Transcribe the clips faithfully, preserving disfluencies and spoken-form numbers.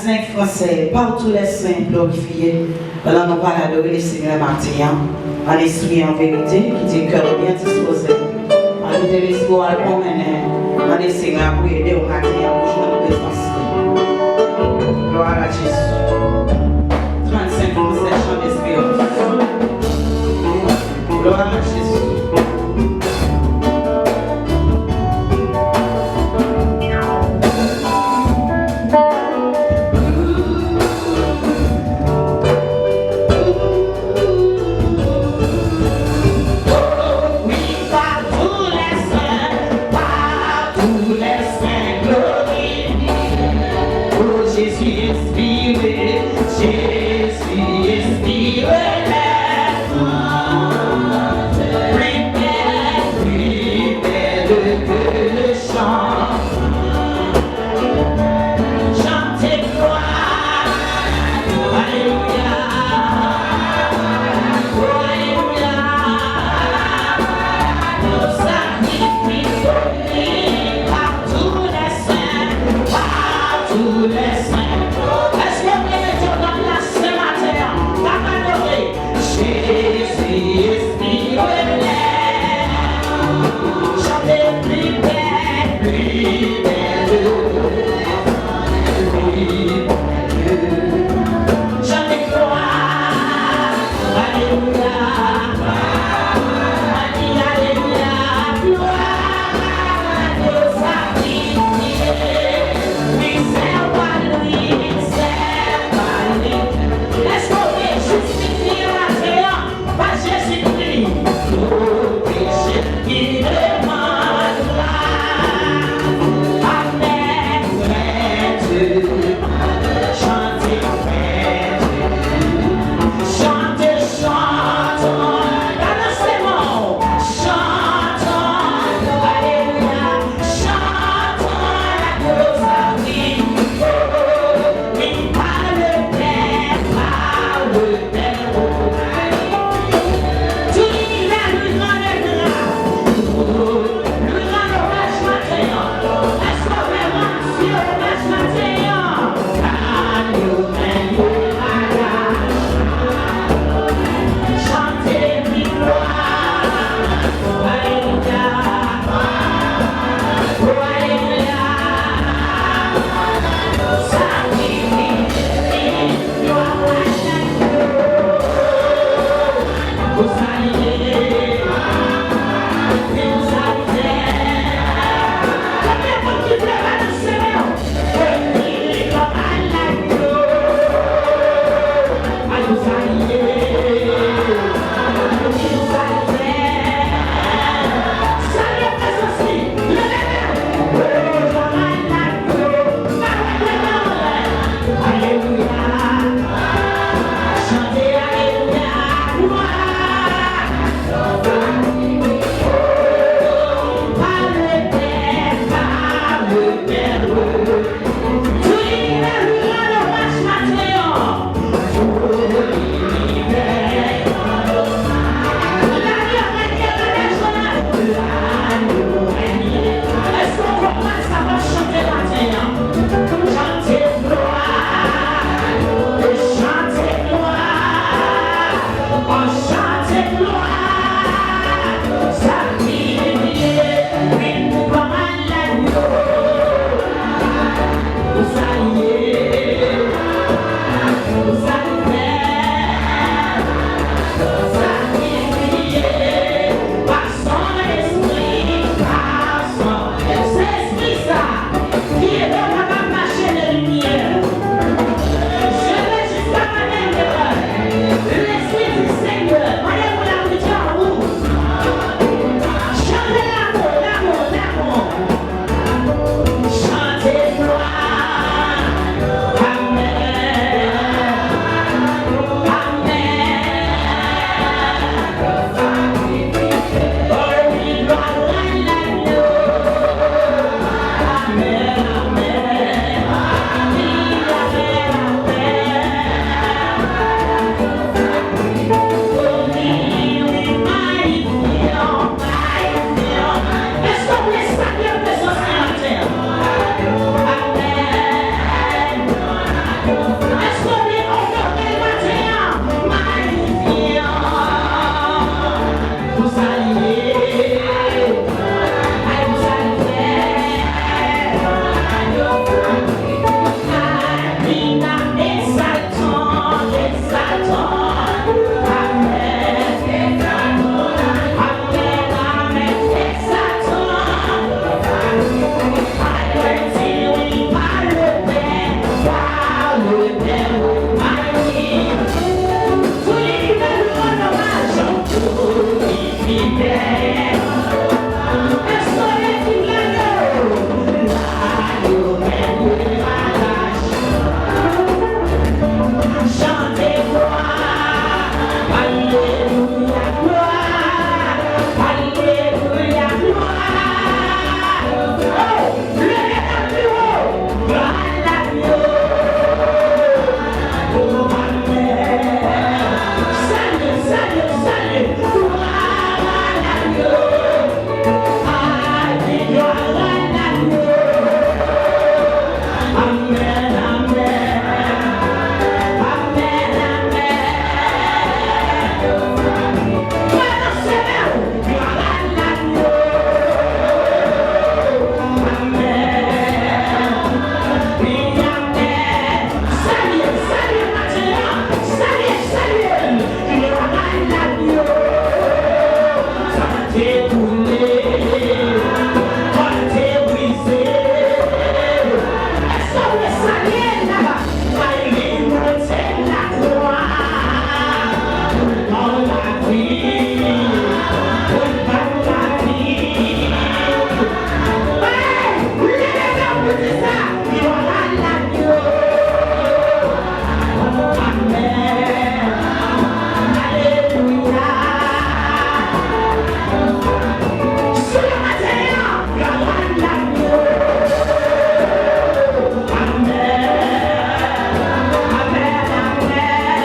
Saints, frères et sœurs, par tous les saints glorifiés. Pandan nou pral adore Lesenyè maten an, an espri e an verite, kite kè nou byen dispoze. Envite Lespri w al pwomennen, mande Senyè a pou ede w maten an pou jwenn prezans li. Gloire à Jésus. Trannsenk, trannsenk, chan desperans. Gloire à Jésus. Oui, par tous les saints, par tous les saints glorifiés. Oh Jésus inspiré, Jésus inspiré les anges. Èske w vle onore l maten an? Magnifie l. Pou sa li ye. Ay, pou sa li fè. Ay, vin a egzaltan, egzaltan. Amèn. Amèn, amèn, egzaltan. Chante glwa, alelouya, glwa, alelouya, glwa. Oh, leve tèt pi wo, glwa a laglo. Oh, amèn. Salye, salye, salye, glwa a laglo. Salye, salye maten an. Salye, salye l. Glwa a laglo. Sa te boule. Kò l te brize. Èske w vle salye l laba? Kay li monte lakwa. Pou l ban w lavi. Pou l ban w lavi. Hey! Leve men w pou di sa. Glwa a laglo. Amèn. Alelouya. Sou le maten an, glwa a laglo. Amèn. Amèn, amèn.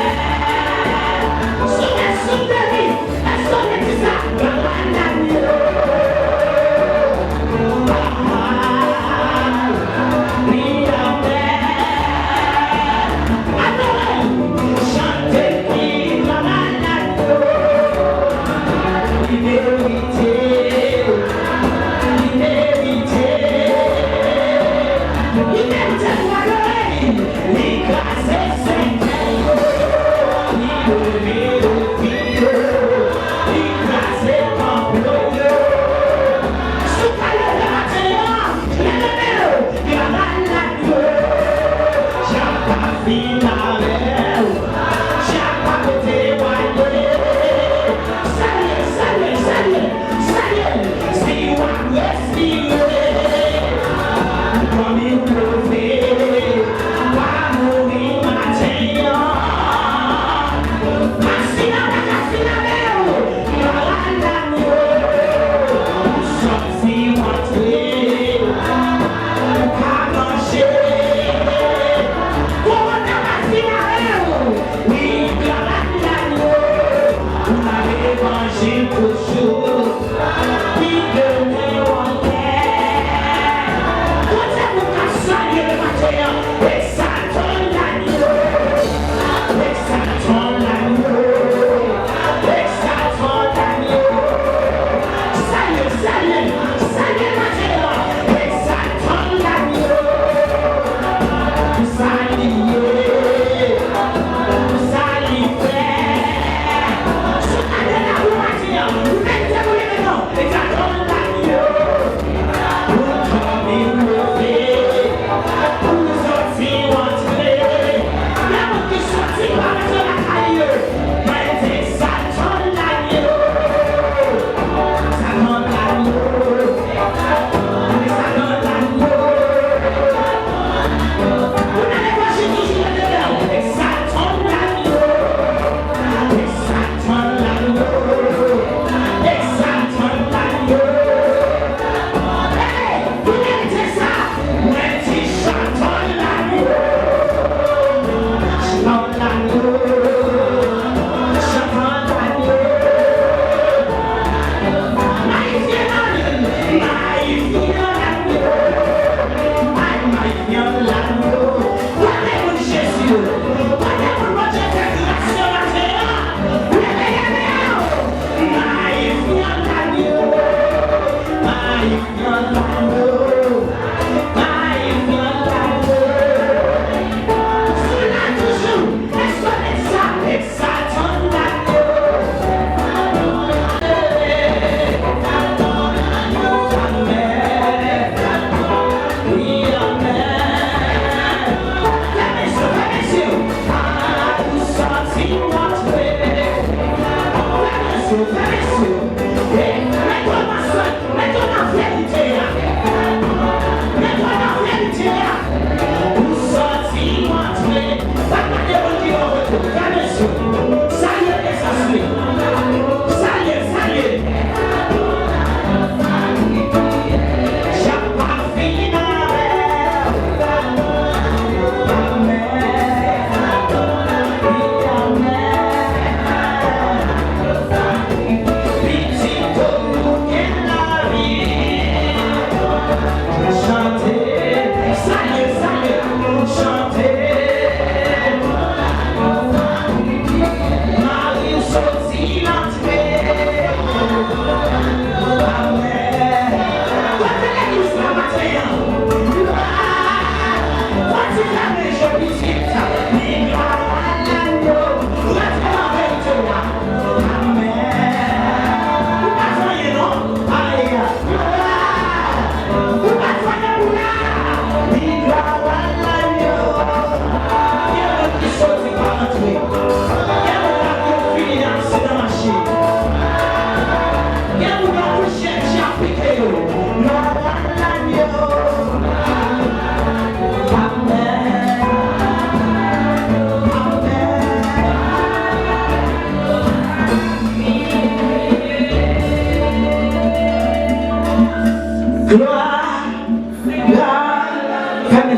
Sou le souf de vi. Èske w vle di sa? Glwa a laglo. Ah, wi, amèn. Adore l, chante l, glwa a laglo. Li merite, li merite, li merite pou adore l. Li kraze sèkèy yo, li leve defi yo, li kraze konplo yo. Si w ka leve maten an, leve men w, glwa a laglo. Djab pa fin avè w, djab pa pote w ale. Salye, salye, salye. Salye l, si w ap respire, dòmi w leve, pa mouri maten an. Asina pa ka fin avè w, glwa a laglo. Ou sòti, w antre, ou ka manje. Kowona pa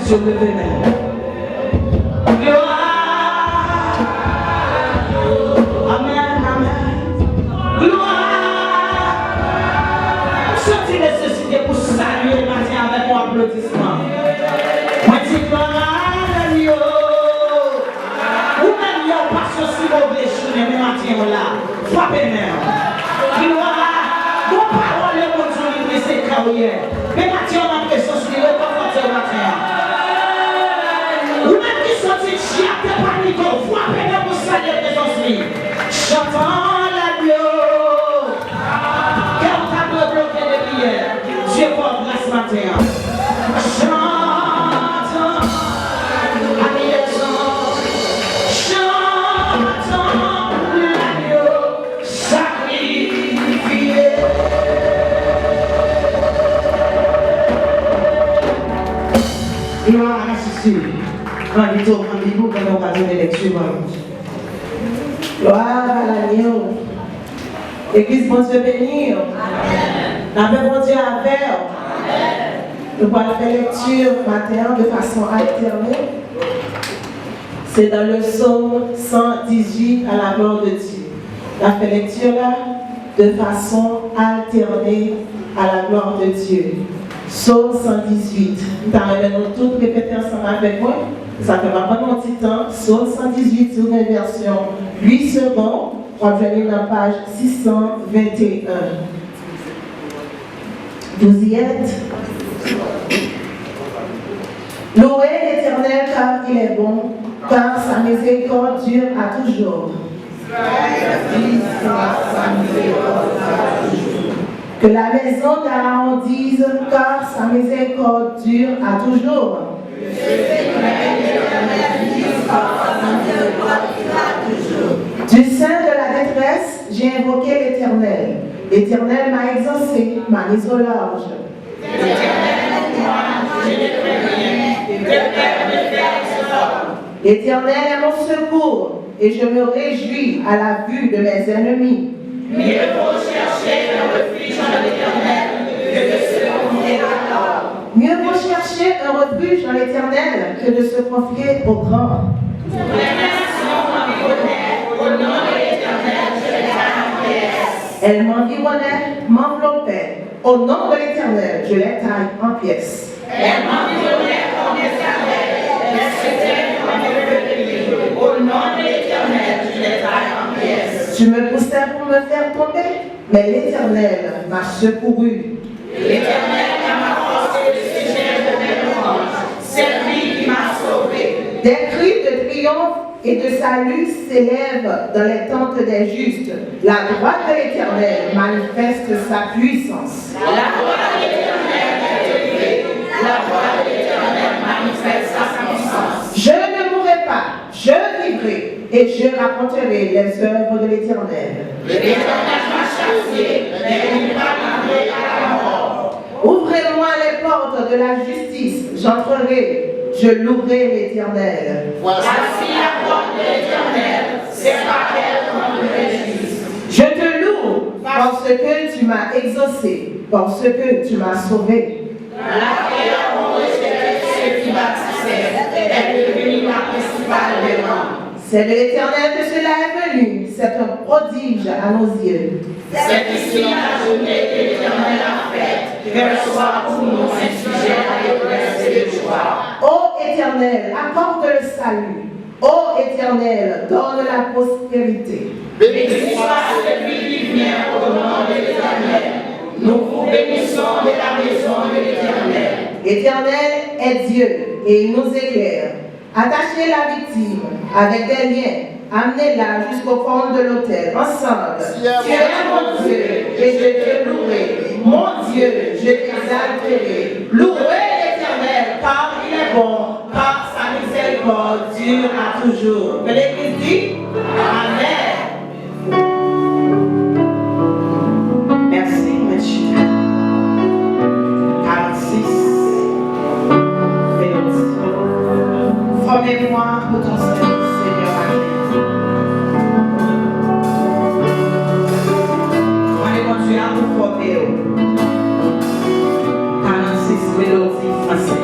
Mesye, leve men. Glwa! Amèn, amèn. Glwa! M santi nesesite pou salye maten avèk yon aplodisman. Mwen di, glwa, amèn yo. Ou menm, yè, w pase yon si move jounen, men maten w la. Frape men w. Glwa! Gon pawòl lemonn di w li brise kè w yè. Men maten w nan prezans li, rekonfòte w maten an. Ou menm ki santi dyab te panike w, frape men w pou salye prezans li. Chantan laglo. Kè w ta dwe bloke depi yè. Dye fè w gras maten an. Chantan. Alyezon. Chantan laglo. Sakrifye. Glwa a Jezi. Pran pito, pran Bib ou, pandan w ka tounen lekti pawòl Bondye. Glwa a Laglo. Legliz, Bondye beni w. Lapè Bondye avè w. Nou pral fè lekti maten an de fason altène. Se nan le Psaume cent dix-huit, à la gloire de Dieu. N ap fè lekti la de fason altène, à la gloire de Dieu. Psaume cent dix-huit. M ta renmen nou tout repete ansanm avèk mwen. Sa fè m ap ban nou yon ti tan. Psaume cent dix-huit, si w gen vèsyon Louis Segond, w ap jwenn li nan paj six cent vingt et un. Vous y êtes ? Louez l'Éternel car il est bon, car sa miséricorde dure à toujours. Que la maison d'Aaron dise, car sa miséricorde dure à toujours. Du sein de la détresse, j'ai invoqué l'Éternel. L'Éternel m'a exaucé, m'a mis au large. L'Éternel est mon secours, et je me réjouis à la vue de mes ennemis. Mieux vaut chercher un refuge dans l'Éternel que de se confier à l'homme. Mieux vaut chercher un refuge dans l'Éternel que de se confier aux grands. Toutes les nations m'environnaient, au nom de l'Éternel, je les taille en pièces. Elles m'environnaient, m'enveloppaient. Au nom de l'Éternel, je les taille en pièces. Elles m'environnaient comme des abeilles, elles s'éteignent comme le feu de l'Éden. Au nom de l'Éternel, je les taille en pièces. Tu me poussais pour me faire tomber, mais l'Éternel m'a secouru. L'Éternel est ma force et le sujet de mes louanges, c'est lui qui m'a sauvé. Des cris de triomphe et de salut s'élèvent dans les tentes des justes. La droite de l'Éternel manifeste sa puissance. La droite de l'Éternel est élevée, la droite de l'Éternel manifeste sa puissance. Je ne mourrai pas, je vivrai et je raconterai les œuvres de l'Éternel. L'Éternel m'a chassé, mais il m'a livré à la mort. Ouvrez-moi les portes de la justice, j'entrerai, je louerai l'Éternel. Voici la porte de l'Éternel, c'est par elle qu'on me réjouit. Je te loue parce que tu m'as exaucé, parce que tu m'as sauvé. La prière ont rejeté ceux qui bâtissaient, elle est devenue la principale des langues. C'est de l'Éternel que cela est venu, c'est un prodige à nos yeux. C'est ici la journée que l'Éternel a faite, qu'elle soit pour nous un sujet d'allégresse et de joie. Ô Éternel, accorde le salut. Ô Éternel, donne la prospérité. Béni soit celui qui vient au nom de l'Éternel. Nous vous bénissons de la maison de l'Éternel. L'Éternel est Dieu et il nous éclaire. Attachez la victime avec des liens, amenez-la jusqu'au corne de l'autel. Ensemble. Tu es mon Dieu et je te louerai. Mon Dieu, je t'exalterai. Louez l'Éternel car il est bon, car sa miséricorde dure à toujours. Que l'Église dit, Amen. Mèsi, mèt chita. Karannsis. Mélodi. Formez-moi pour ton service, Seigneur, ma vie. Mande Bondye a pou fòme w. Karannsis, mélodi fransè.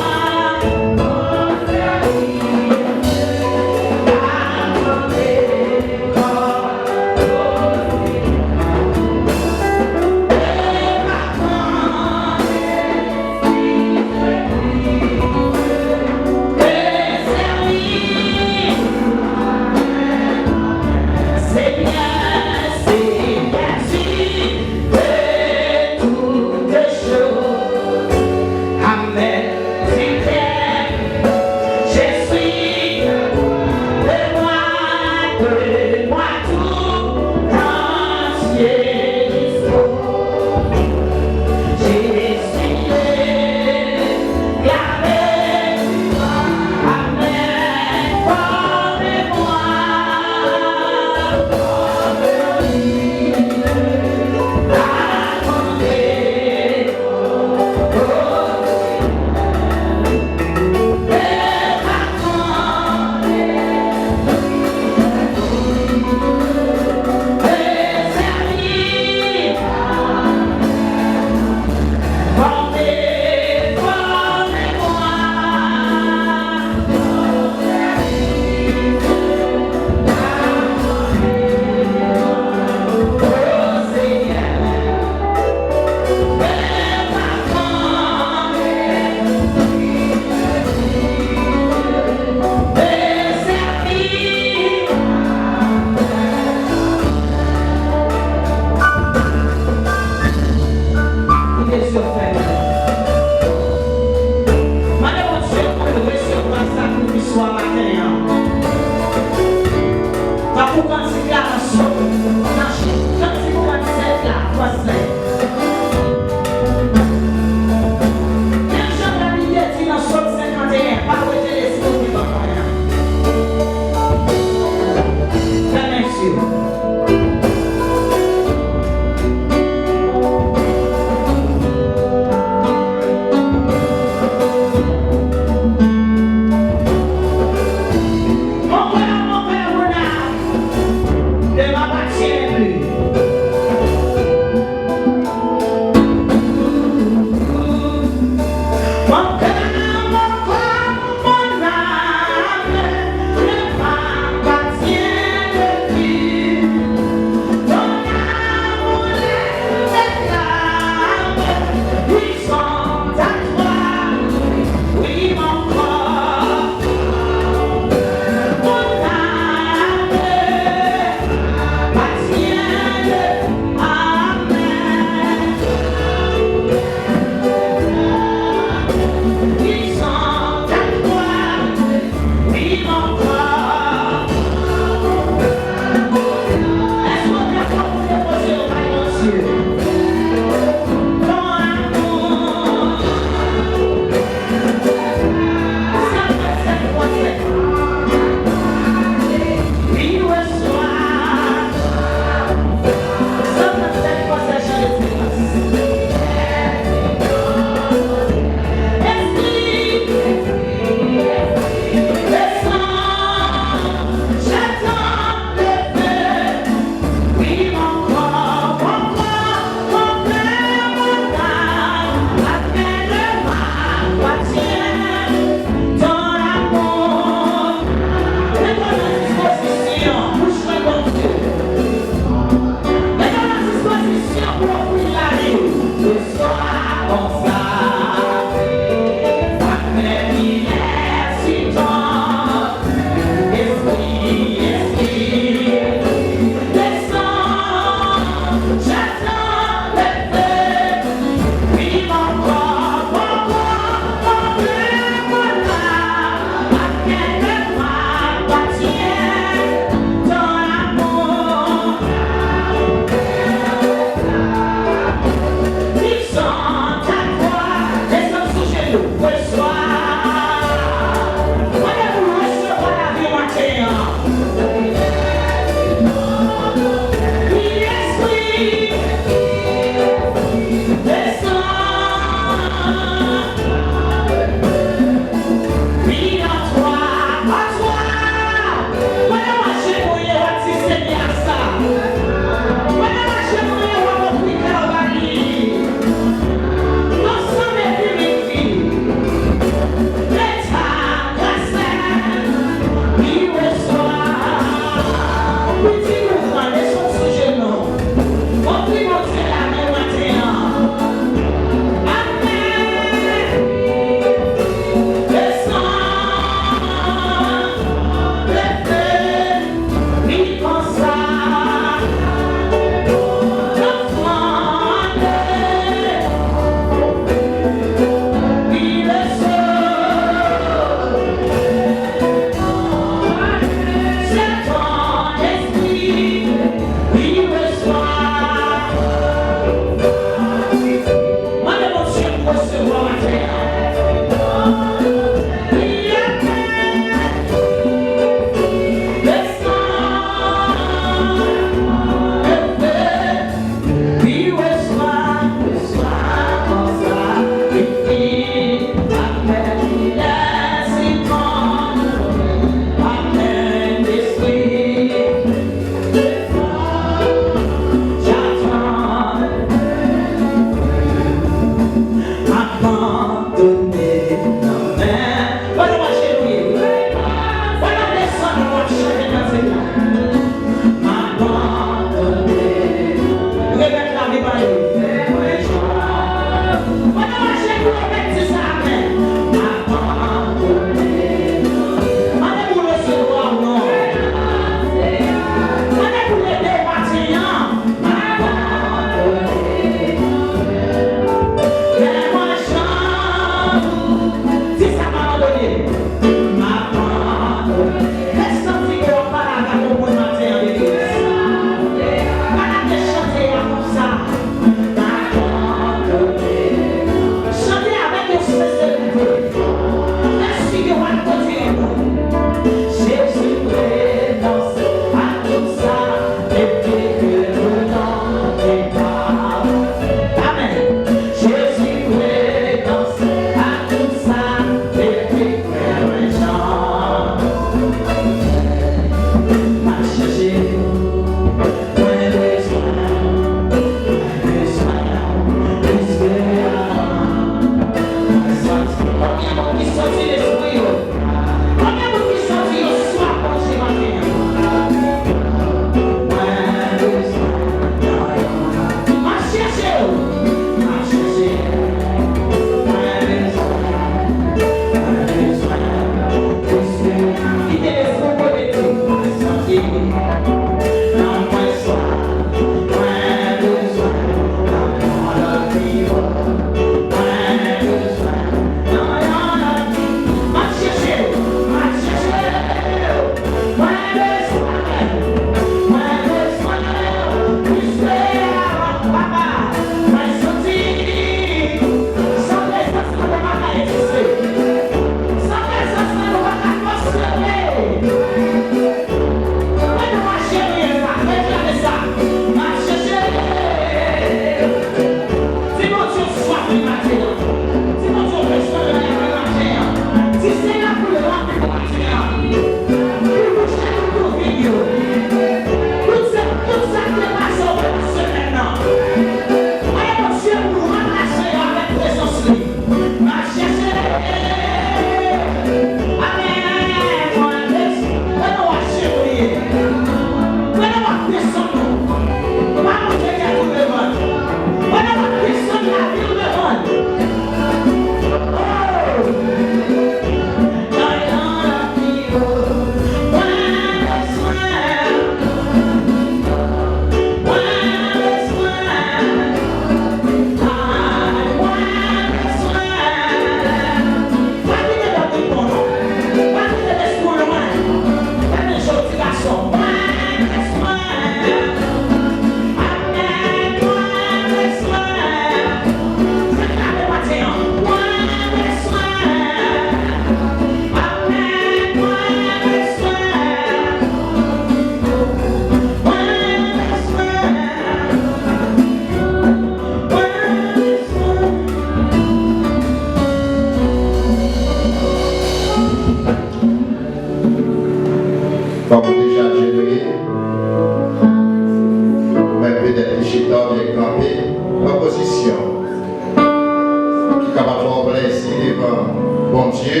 Dye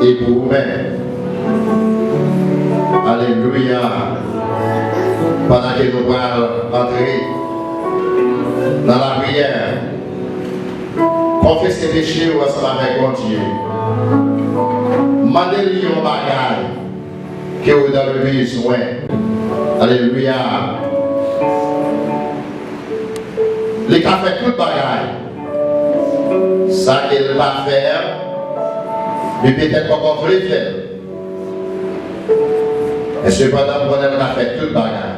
e pou ou menm. Alelouya. Pandan ke nou pral antre nan lapriyè, konfese peche w ansanm avèk Bondye. Mande li yon bagay ke w nan bezwen. Alelouya. Li ka fè tout bagay. Sa ke l pa fè a, li petèt poko vle fè l. Men sepandan, m konnen l ka fè tout bagay.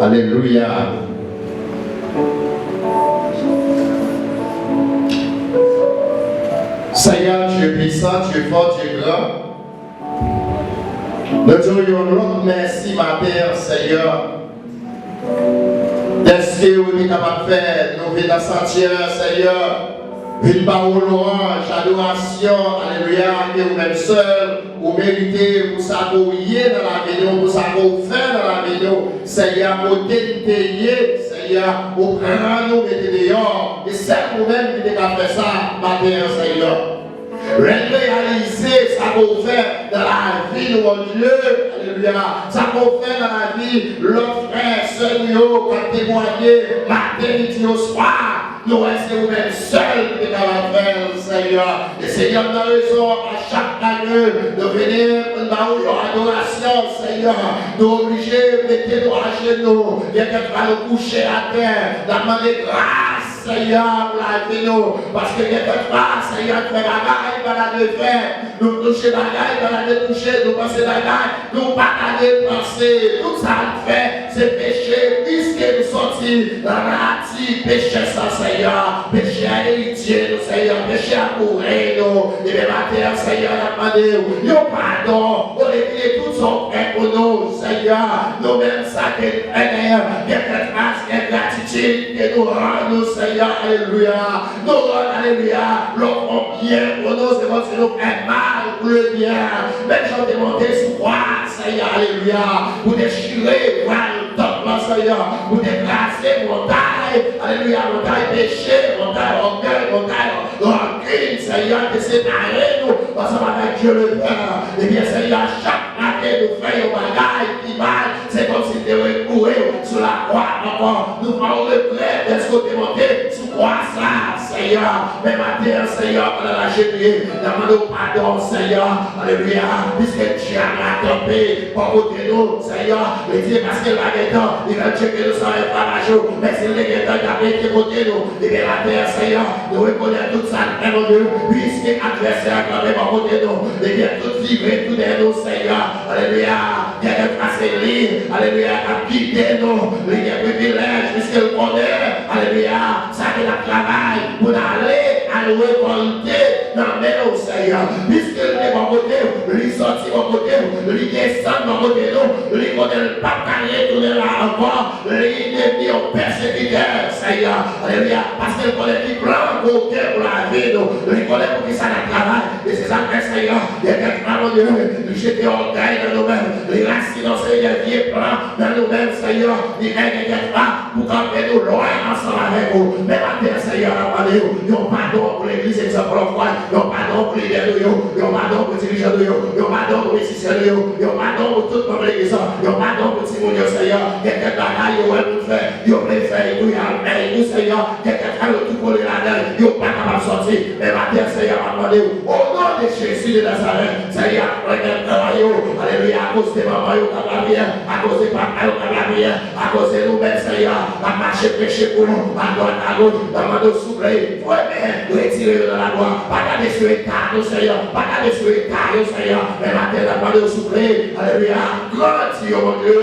Alelouya. Seigneur, tu es puissant, tu es fort, tu es grand. Nou di w yon lòt mèsi maten an, Seyè, dèske ou te kapab fè nou vin nan santyè, Seyè, vin ba ou lwanj, adorasyon, alelouya, ke ou menm sèl ou merite pou sa ke w ye nan lavi nou, pou sa ke w fè nan lavi nou, Seyè, kote n te ye, Seyè, ou pran nou mete deyò, e sèl ou menm ki te ka fè sa maten an, Seyè. Lè n reyalize sa ke w fè nan lavi nou, Bondye, alelouya, sa ke w fè nan lavi lòt frè, sè nou yo k ap temwaye maten, midi, oswa, nou wè se ou menm sèl ki te kapab fè l, Seyè. E Seyè, m nan rezon a chak ane, nou vini pou n ba ou yon adorasyon, Seyè. Nou oblije mete nou ajenou. Gen kèk fwa nou kouche atè, n ap mande gras, Seyè, pou lavi nou. Paske gen kèk fwa, Seyè, nou fè bagay pa ta dwe fè. Nou touche bagay pa ta dwe touche. Nou panse bagay nou pa ta dwe panse. Tout sa n fè, se peche. Piske nou sòti nan nati peche sa, Seyè. Peche a eritye nou, Seyè. Peche a boure nou. Ebyen, maten an, Seyè, n ap mande w yon padon. Olye de tout sa w fè pou nou, Seyè. Nou menm, sa ke n fè, gen kèk mas, gen gratitid ke nou rann ou, Seyè. Alelouya. Nou rann, alelouya, lè w fè yon byen pou nou, se kòmsi nou fè mal pou le byen. Menm jan w te monte sou kwa a, Seyè, alelouya, pou dechire vwal tanp lan, Seyè, pou te kraze montay, alelouya, montay peche, montay ògèy, montay rankin, Seyè, te separe nou ansanm avèk Dye le Pè. Ebyen, Seyè, chak maten nou fè yon bagay ki mal, se kòmsi te rekoure w sou lakwa ankò. Nou fè w regrèt dèske w te monte sou kwa sa, Seyè. Men maten an, Seyè, pandan n ajenouye, n ap mande w padon, Seyè. Alelouya. Piske dyab la kanpe bò kote nou, Seyè. Li di, paske l pa gen tan, li fè tcheke nou san enfòmasyon. Men si l te gen tan, l t ap rete kote nou. Ebyen, maten an, Seyè, nou rekonèt tout sa n fè, Bondye. Piske advèsè a kanpe bò kote nou, ebyen, tout vire tou dèyè nou, Seyè. Alelouya. Gen kèk fwa se li, alelouya, k ap gide nou. Li gen privilèj, piske l konnen, alelouya, sa ke n ap travay pou n ale, al rekòlte nan men w, Seyè. Piske l te bò kote w, li sòti bò kote w, li desann bò kote nou, li konnen l p ap ka retounen la ankò. Li devni yon pèsekitè, Seyè. Alelouya. Paske l konnen ki plan ke w gen pou lavi nou. Li konnen poukisa n ap travay. E se sa k fè, Seyè, gen kèk fwa, Bondye, li jete ògèy nan nou menm. Li rasinen, Seyè, vye plan nan nou menm, Seyè. Li fè gen kèk fwa pou kanpe nou lwen ansanm avèk ou. Men maten an, Seyè, n ap mande w yon padon pou legliz Egzanp Love One, yon padon pou lidè nou yo, yon padon pou dirijan nou yo, yon padon pou mizisyen nou yo, yon padon pou tout manm legliz lan, yon padon pou timoun yo, Seyè. Gen kèk bagay yo wè nou fè, yo vle fè, epi y al fè, epi, Seyè, gen kèk fwa yo tou kole ladan l, yo pa kapab sòti. Men maten an, Seyè, m ap mande w, o non de Jezi de Nazarèt, Seyè, pran kèk nan yo, alelouya, akoz de manman yo k ap lapriyè, akoz de papa yo k ap lapriyè, akoz de nou menm, Seyè, k ap mache preche pou ou, adwat, agoch, n ap mande w, souple, premye, retire yo nan lagwa. Pa gade sou eta nou, Seyè. Pa gade sou eta yo, Seyè. Men maten, n ap mande w, souple, alelouya, grandi yo, Bondye,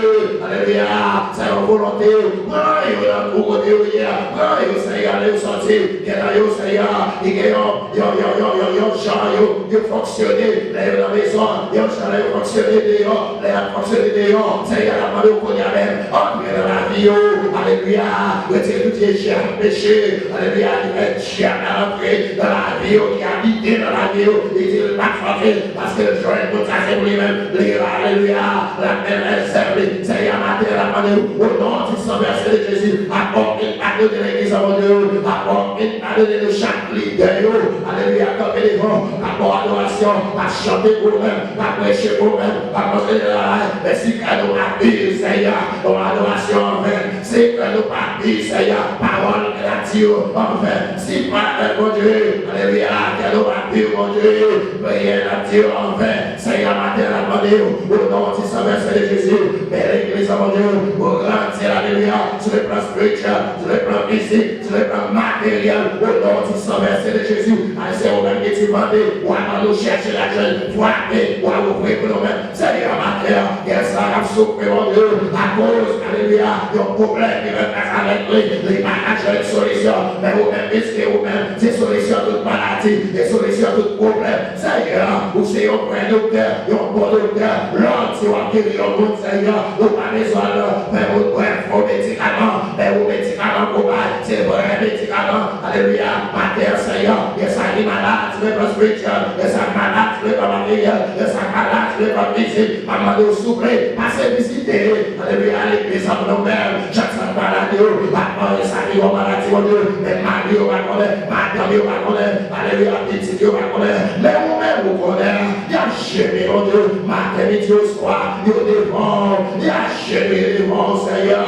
alelouya, se yon volonte. Pran yo nan twou kote yo ye a. Pran yo, Seyè, lè yo sòti. Gen nan yo, Seyè, ki gen yon, yon, yon, yon, yon, yon jan yo, yo fonksyone lè yo nan mezon, yon jan lè yo fonksyone deyò, lè y ap fonksyone deyò. Seyè, n ap mande w kounye a menm, antre nan lavi yo. Alelouya. Retire tout vye dyab peche. Alelouya. Li fè dyab la rantre nan lavi yo, ki abite nan lavi yo. Li di l pa frape, paske l jwenn moun sa se pou li menm. Li, alelouya. L ap mennen zèv li. Seyè, maten an, n ap mande w, o non di san vèse de Jezi, ak okenn Adone legliz la, Bondye, apre w fin adone nou chak lidè yo, alelouya, kanpe devan, k ap ba w adorasyon, k ap chante pou ou menm, k ap preche pou ou menm, k ap montre travay, men si kè nou pa pi, Senyè, yon adorasyon anvè, si kè nou pa pi, Senyè, pawòl kè n ap di yo anvè, si pa, Bondye, alelouya, kè nou pa pi, Bondye, priyè n ap di yo anvè, Senyè, maten an, n ap mande w, o non ti san vèse de Jezi, men legliz la, Bondye, ou grandi, alelouya, sou le plan spirityèl, sou le plan fizik, sou le plan materyèl, o non ti san vèse de Jezi, al se ou menm ki di mande, w a mande, w chèche, l a jwenn, frape, w a ouvri pou nou menm. Senyè, maten an, gen sa k ap soufri, Bondye, akoz, alelouya, yon pwoblèm ki fè fas avèk li, li pa ka jwenn solisyon, men ou menm, piske ou menm, se solisyon tout maladi, e solisyon tout pwoblèm. Senyè, ou se yon vrè doktè, yon bon doktè. Lè w di w ap geri yon moun, Senyè, ou pa bezwen al fè moun bwè fo medikaman, men ou medikaman pou bay, se vrè medikaman. Alelouya. Maten an, Senyè, gen sa ki malad sou le plan espirityèl, gen sa ki malad sou le plan materyèl, gen sa ki malad sou le plan fizik. M ap mande w, souple, pase vizite, alelouya, legliz la pou nou menm. Chak sa k malad yo, pa manje sa ki yon maladi, Bondye, men mari yo pa konnen, madanm yo pa konnen, alelouya, pitit yo pa konnen, men ou menm ou konnen, y ap jemi, Bondye, maten, midi, oswa, yo devan w, y ap jemi devan w, Senyè,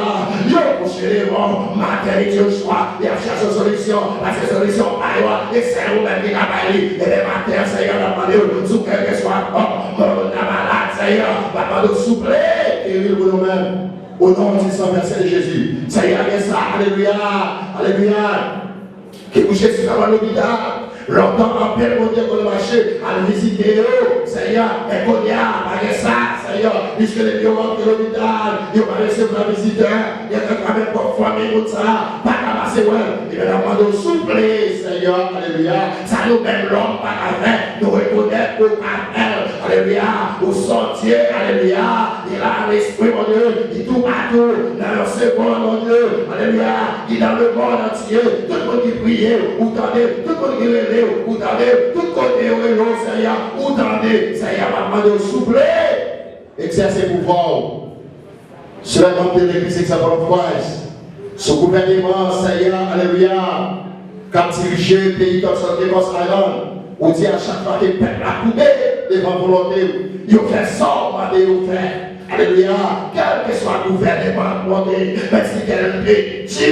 yo kouche devan w, maten, midi, oswa, y ap chache solisyon, paske solisyon pa yo a, e sèl ou menm ki ka bay li, ebyen, maten an, Senyè, n ap mande w, sou kèlkeswa fòm, moun nan malad, Senyè, m ap mande w, souple, geri l pou nou menm. O non ti san vèse de Jezi. Senyè, gen sa, alelouya, alelouya. Ki kouche sou tablo lopital. Lontan, anpil moun te konn mache, al vizite yo, Senyè, men kounye a, pa gen sa, Senyè, piske depi yo rantre lopital, yo pa resevwa vizitè, gen kèk menm pwòp fanmi moun sa a, pa ka pase wè l. Ebyen, n ap mande w, souple, Senyè, alelouya, sa nou menm lòm pa ka fè, nou rekonèt ou ka fè l, alelouya, ou se yon Dye, alelouya, li la, lespri, Bondye, li toupatou, nan yon segonn, Bondye, alelouya, li dans le monde entier, tout moun ki priye, ou tande, tout moun ki rele, ou tande, tout kote yo rele w, Senyè, ou tande, Senyè, m ap mande w, souple, egzèse pouvwa w. Sou lèmanm de legliz Example of Christ, sou gouvèneman, Senyè, alelouya, k ap dirije peyi Turks and Caicos Island, ou di a chak fwa ke pèp la koube devan volonte w, yo fè sa w mande yo fè. Alelouya, kèlkeswa gouvèneman k monte, menm si kè l te di,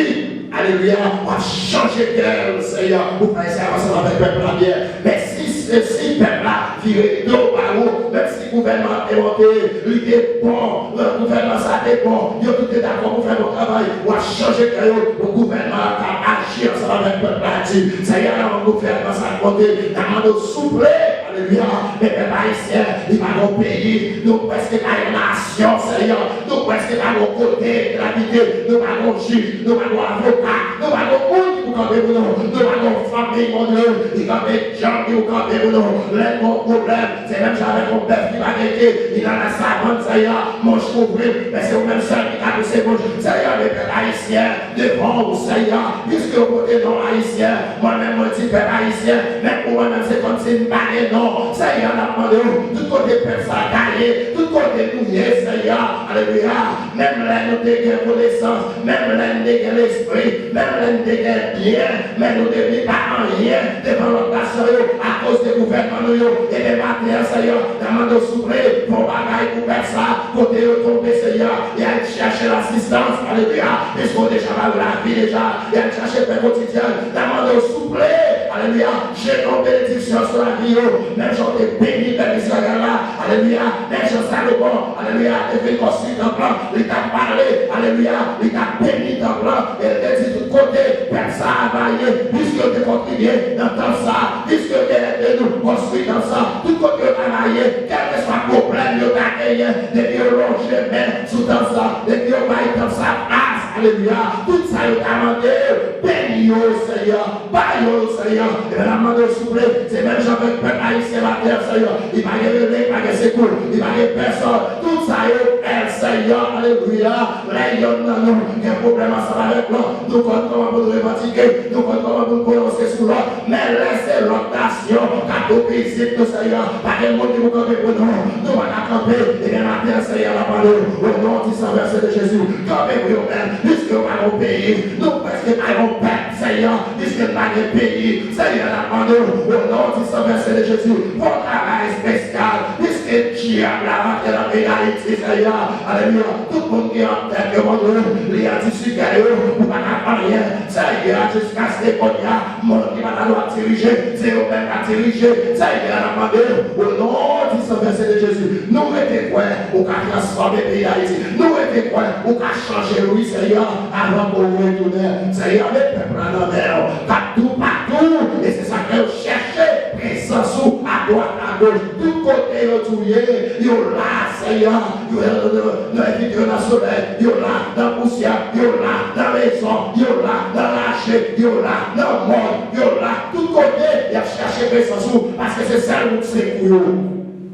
alelouya, w ap chanje kè l, Senyè, ou fè sa ansanm avèk pèp la byen. Men si, si pèp la vire do ba ou, menm si gouvènman an te monte, li te bon, gouvènman sa te bon, yo tout te dakò pou fè bon travay, w ap chanje kè yo pou gouvènman an ka aji ansanm avèk pèp la di, Senyè, nan gouvènman sa k monte, n ap mande w souple, alelouya, men pèp ayisyen, li pa gon peyi, nou prèske pa yon nasyon, Senyè, nou prèske pa gon kote n abite, nou pa gon jij, nou pa gon avoka, nou pa gon moun ki pou kanpe pou nou, nou pa gon fanmi, Bondye, ki kanpe djanm ki pou kanpe pou nou. Lè n gon pwoblèm, se menm jan avèk yon bèf ki pa gen ke, li nan lasavann, Senyè, mouch kouvri l, men se ou menm sèl ki ka pouse mouch. Senyè, men pèp ayisyen devan w, Senyè, piske w pote non ayisyen, mwen menm mwen di pèp ayisyen, men pou mwen menm se kòmsi m pa gen non. Senyè, n ap mande w, tout kote pèp sa a ye, tout kote nou ye, Senyè, alelouya, menm lè nou te gen konesans, menm lè n te gen lespri, menm lè n te gen byen, men nou te vin pa anyen devan lòt nasyon yo akoz de gouvènman nou yo. Ebyen, maten an, Senyè, n ap mande w, souple, fè yon bagay pou pèp sa a, kote yo tonbe, Senyè, y al chèche lasistans, alelouya, piske w deja ba yo lavi deja, y al chèche pen kotidyèn, n ap mande w, souple, alelouya, jete yon benediksyon sou lavi yo, menm jan w te beni pèp Izrayèl la, alelouya, menm jan Salomon, alelouya, te vin konstwi tanp lan, li t ap pale, alelouya, li t ap beni tanp lan, e l te di tout kote pèp sa a va ye, piske yo te kontribye nan tanp sa a, piske yo te ede nou konstwi tanp sa a, tout kote yo ta va ye, kèlkeswa pwoblèm yo ta genyen, depi yo lonje men sou tanp sa a, depi yo bay tanp sa a gras, alelouya, tout sa yo ta mande, beni yo, Seyè, ba yo, Seyè. Ebyen, n ap mande w, souple, se menm jan avèk pèp ayisyen maten an, Seyè. Li pa gen rele, li pa gen sekou, li pa gen pèsòn. Tout sa yo, èl, Seyè, alelouya. Lè yonn nan nou gen pwoblèm ansanm avèk lòt, nou konn kòman pou n revandike, nou konn kòman pou n pwononse sou lòt. Men lè se lòt nasyon k ap vizit nou, Seyè, pa gen moun ki pou kanpe pou nou. Nou pa ka kanpe. Ebyen, maten an, Seyè, n ap mande w, o non disan vèse de Jezi, kanpe pou yo menm, piske yo pa gen yon peyi. Nou prèske pa gen yon pèp, Seyè, piske n pa gen peyi. Seyè, n ap mande w, o non disan vèse de Jezi, fè yon travay espesyal, piske dyab la rantre nan peyi Dayiti, Seyè. Alelouya. Tout moun ki an tèt yo montre w, li an disikè yo, ou pa ka fè anyen. Seyè, jiskaske kounye a, moun ki pa ta dwe ap dirije, se yo menm k ap dirije. Seyè, n ap mande w, o non disan vèse de Jezi, nou rete kwè ou ka transfòme peyi Dayiti. Nou rete kwè ou ka chanje l, wi, Seyè, avan ke w retounen. Seyè, met pèp la nan men w, k ap toupatou, e se sa k fè yo chèche prezans ou adwat, agoch, tout kote yo di w ye, yo la, Seyè. Yo, yo, yo, yo envite yo nan solèy, yo la nan pousyè, yo la nan mezon, yo la nan rache, yo la nan mòn, yo la tout kote, y ap chache prezans ou, paske se sèl ou k sekou yo.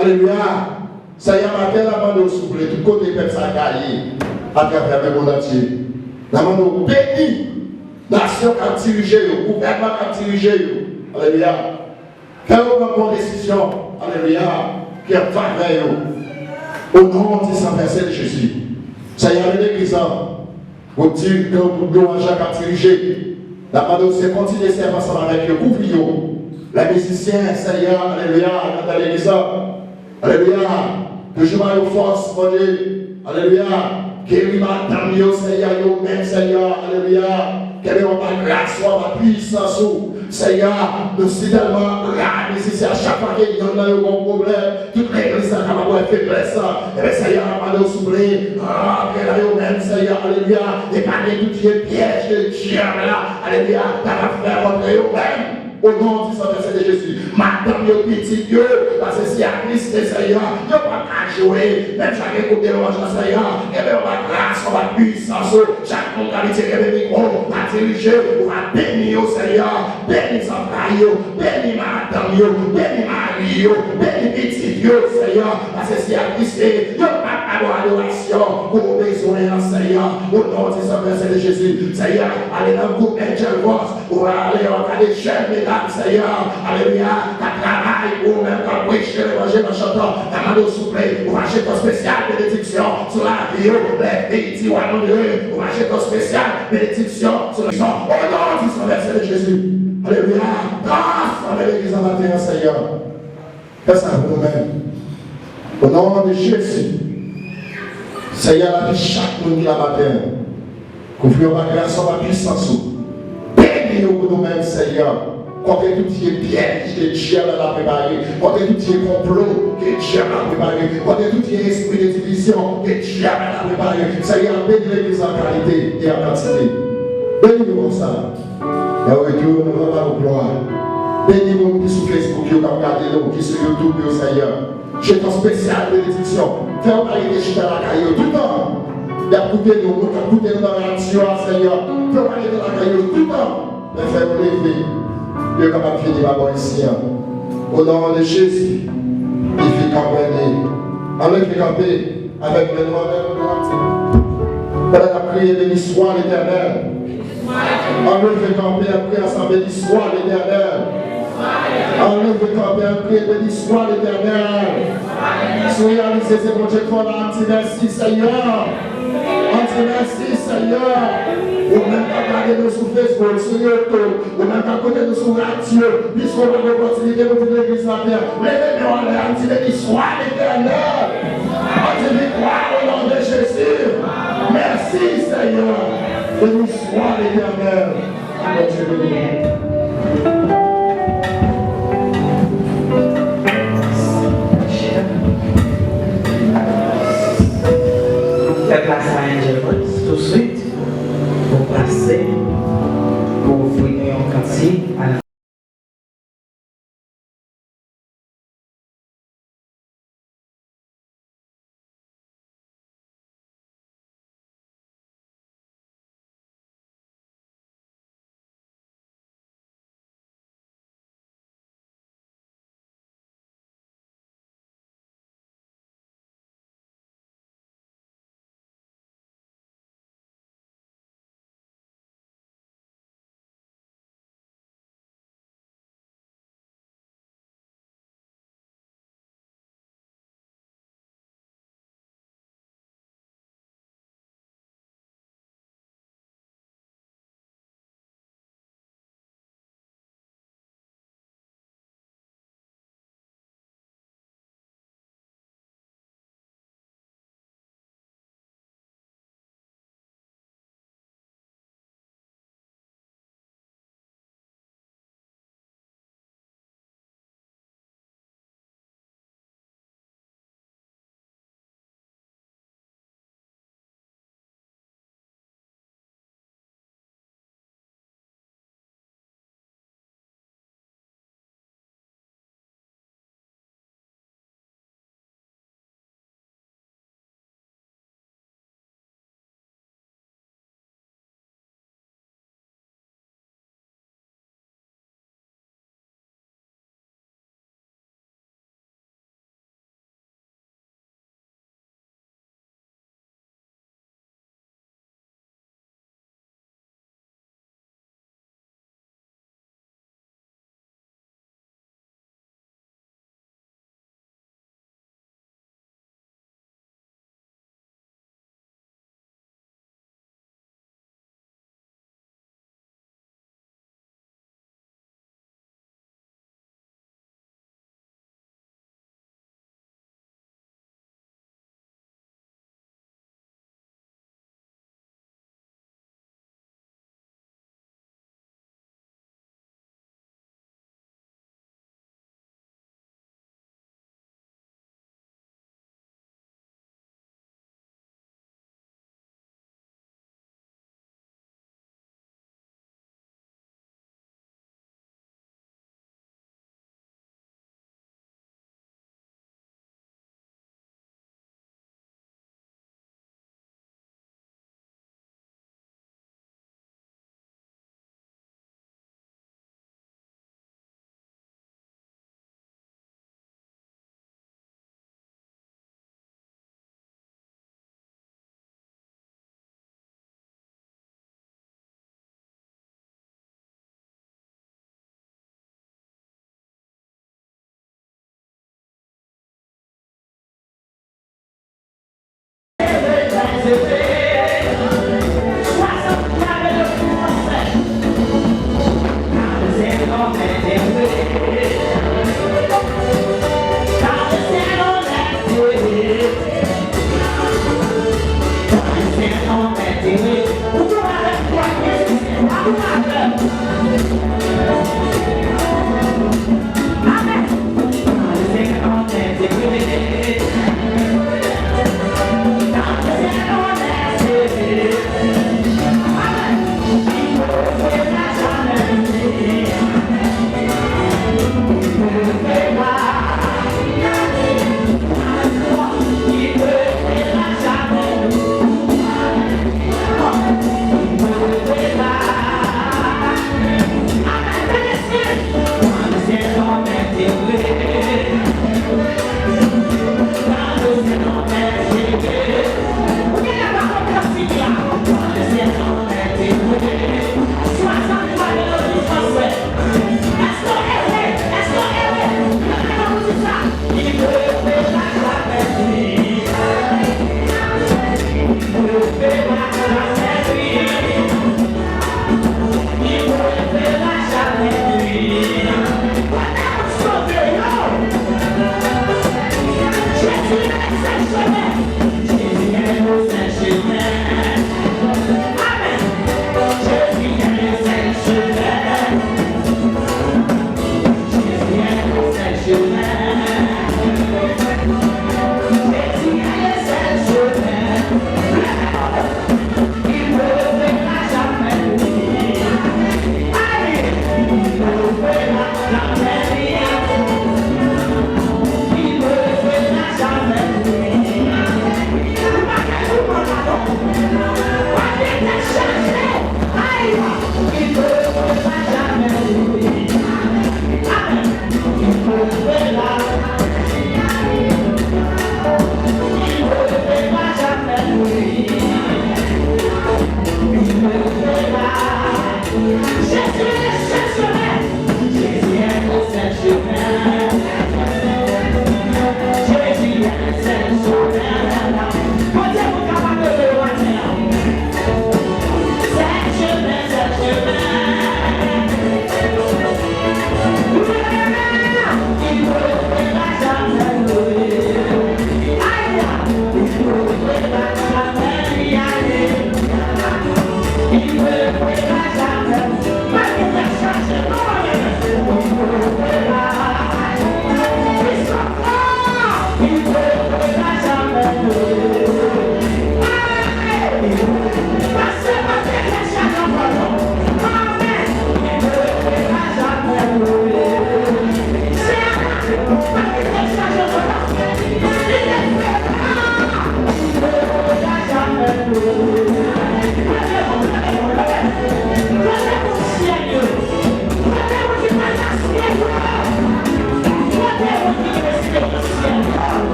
Alelouya. Seyè, maten n ap mande w, souple, tout kote pèp sa a ka ye, atravè lemonn antye, n ap mande w beni nasyon k ap dirije yo, gouvènman k ap dirije yo. Alelouya. Fè yo pran bon desizyon, alelouya, ki an favè yo. O non disan vèse de Jezi. Seyè, men legliz la, ou di ke w lwanj la ka dirije. N ap mande w, se kontinye sèvi ansanm avèk yo, kouvri yo. Lè mizisyen, Seyè, alelouya, nan legliz la, alelouya, toujou ba yo fòs, Bondye. Alelouya. Geri madanm yo, Seyè, yo menm, Seyè. Alelouya. Kenbe yo anba gras ou, anba pwisans ou. Seyè, nou sitèlman rale mizisyen, chak fwa ke yonn nan yo gen yon pwoblèm, tout legliz la kapab wè feblès la. Ebyen, Seyè, n ap mande w, souple, rantre nan yo menm, Seyè. Alelouya. Epanye tout vye pyèj ke dyab la, alelouya, ta ka fè kontre yo menm. O non disan vèse de Jezi, madanm yo, pitit yo, paske si y ap liste, Seyè, yo p ap ka jwe. Menm jan ke gwoup de lwanj la, Seyè, kenbe yo anba gras ou, anba pwisans ou. Chak moun k abitye kenbe mikwo, pa dirije, ou va beni yo, Seyè. Beni zantray yo, beni madanm yo, beni mari yo, beni pitit yo, Seyè. Paske si y ap liste, yo p ap ka ba w adorasyon ke w bezwen an, Seyè. O non disan vèse de Jezi, Seyè, ale nan gwoup Angel Voice. Ou va ale, w ap gade jèn medam, Seyè, alelouya, k ap travay pou ou menm, k ap preche levanjil an chantan. N ap mande w, souple, ou va jete yon espesyal benediksyon sou lavi yo. Lè peyi di w anonye, ou va jete yon espesyal benediksyon sou lavi yo. O non disan vèse de Jezi. Alelouya. Transfòme legliz la maten an, Seyè. Fè sa pou nou menm. O non de Jezi. Seyè, lavi chak moun ki la maten an, kouvri yo pa gras ou, pa pwisans ou. Beni yo pou nou menm, Seyè. Kontre tout vye pyèj ke dyab la prepare. Kontre tout vye konplo ke dyab la prepare. Kontre tout vye espri de divizyon ke dyab la prepare. Seyè, beni legliz an kalite e an kantite. Beni nou konsa. Nan retou, nou va ba ou glwa. Beni moun ki sou Facebook yo, k ap gade nou, ki sou YouTube yo, Seyè. Jete yon espesyal benediksyon. Fè yo pa rete chita lakay yo toutan. Y ap koute nou, moun k ap koute nou nan radyo a, Seyè. Fè yo pa rete lakay yo toutan. Men fè yo leve. Yo kapab vini pa bò isi a. O non de Jezi, li fin kanpe. Ann leve kanpe avèk men nou anlè nou. Pandan n ap kriye, Beni swa Letènèl. Ann leve kanpe, ann kriye ansanm, Beni swa Letènèl. Ann leve kanpe, ann kriye, Beni swa Letènèl. Si w reyalize se Bondye k fè w la, ann di mèsi, Seyè. Ann di mèsi, Seyè. Ou menm k ap gade nou sou Facebook, sou YouTube, ou menm k ap koute nou sou radyo, piske w pa gen opòtinite pou vin legliz maten an, leve men w anlè, ann di, Beni swa Letènèl. Ann di, Viktwa o non de Jezi. Mèsi, Seyè. Beni swa Letènèl. Bondye beni nou. Fè plas a Angel Prince touswit pou pase, pou ofri nou yon kantik.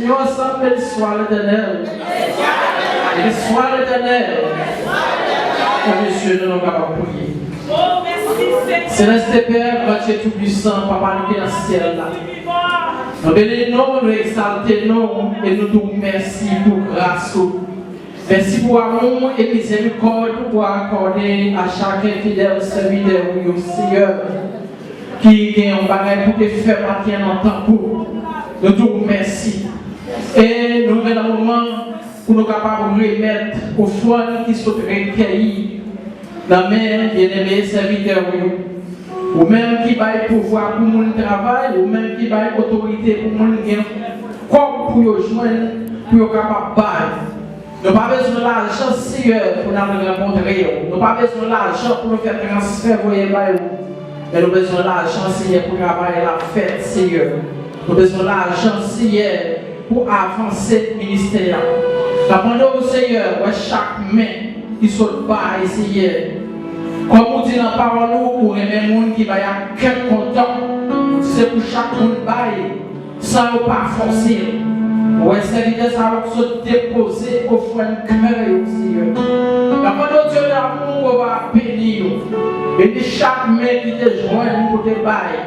Ensemble, béni soit l'Éternel. Béni soit l'Éternel. Mesye, nou kapab priye. Seleste Pè, Gran Dye Toupisan, Papa nou ki nan syèl la. Nou beni non, nou egzalte non, e nou di w mèsi pou gras ou. Mèsi pou amou e mizerikòd ou akòde a chak fidèl sèvitè ou yo, Seyè, ki gen yon bagay pou te fè maten an tankou. Nou di w mèsi. E nou vin nan moman pou nou kapab remèt ofrann ki sot rekeyi nan men byeneme sèvitè ou yo. Ou menm ki bay pouvwa pou moun travay, ou menm ki bay otorite pou moun gen kòb pou yo jwenn, pou yo kapab bay. Nou pa bezwen lajan, Seyè, pou n al rankontre w. Nou pa bezwen lajan pou nou fè transfè voye bay ou. Men nou bezwen lajan, Seyè, pou travay la fèt, Seyè. Nou bezwen lajan, Seyè, pou avanse ministè a. N ap mande w, Seyè, wè chak men ki sot bay, Seyè. Kòm ou di nan pawòl ou, ou renmen moun ki bay ak kè kontan. Ou di se pou chak moun bay, san yo pa fòse. Ou wè sèvitè sa yo ki sot depoze ofrann kè yo, Seyè. N ap mande w, Dye damou, pou w va beni yo. Beni chak men ki te jwenn pou te bay.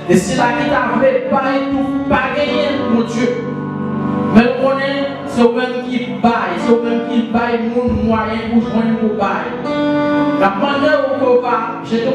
E sila ki ta vle bay tou pa genyen, Bondye. Men nou konnen se ou menm ki bay, se ou menm ki bay moun mwayen pou jwenn pou bay. N ap mande w, Jewova, jete